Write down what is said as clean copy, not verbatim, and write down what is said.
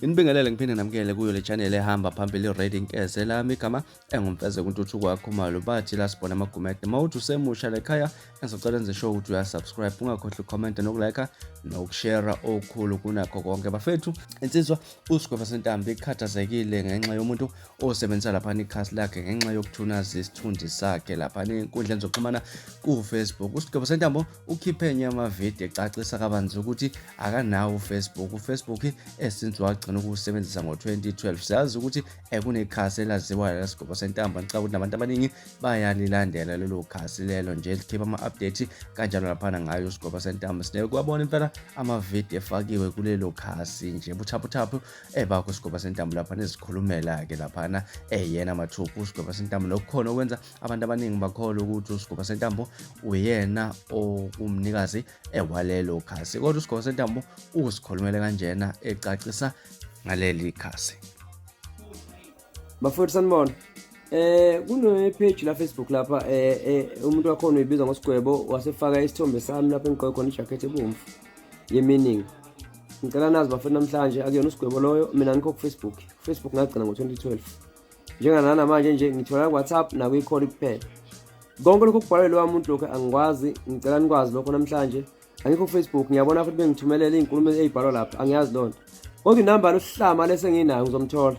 Nginibingelele ngiphinde namukele kuyo le channel ehamba phambili Ready Nkeze lami igama engumfeze kuNtuthuko waKhumalo bathi la sibona amagumede mawuthi usemusha lekhaya engizocela enze sure ukuthi uyasubscribe ungakhohlwa ucomment nokulike nokushare okukhulu kunakho konke bafethu insizwa uSigweba Sentambo ikhathazekile ngenxa yomuntu osebenzisa laphana ikhasi lakhe ngenxa yokuthunaza isithunzi sakhe laphana enkundleni zokuxhumana ku-Facebook. USigwebo Sentambo ukhiphe enye yamavidiyo ecacisa kabanzi ukuthi akanawo uFacebook. UFacebook esince wagcina ukuwusebenzisa ngo-2012. Siyazi ukuthi kunekhasi elaziwayo laSigwebo Sentambo, ngicabanga ukuthi nabantu abaningi bayalilandela lelo khasi lelo nje likhipha ama-update kanjalo laphana ngayo uSigwebo Sentambo. Sineke kwabona impela amavidiyo efakiwe kulelo khasi nje buthaphuthaphu ebakho uSigweba Sentambo laphana ezikhulumela-ke laphana eyena mathupha uSigweba Sentambo nokukhona okwenza abantu abaningi bakholwa ukuthi uSigweba Sentambo uyena okumnikazi ewalelo khasi kodwa uSigweba Sentambo uzikhulumele kanjena ecacisa ngaleli khasi. Bafowethu sanibona. Kune page la Facebook lapha umuntu wakhona uyibiza ngosigwebo wasefaka isithombe sami lapha engigqoke khona ijacket ebomvu ye meaning. Ngicela nazi bafowethu namhlanje akuyona usigwebo loyo mina ngikho ku Facebook. Facebook ngagcina ngo-2012. Njenganana manje nje ngithola ku WhatsApp nakwi-call kuphela. Konke lokho kubhalwe lowa muntu lokho angikwazi ngicela nikwazi lokho namhlanje. Angikho ku Facebook ngiyabona futhi bengithumelela izinkulumo ezibhalwa lapha angiyazi lonto. Kodwa inamba losihlama lesenginayo ngizomthola.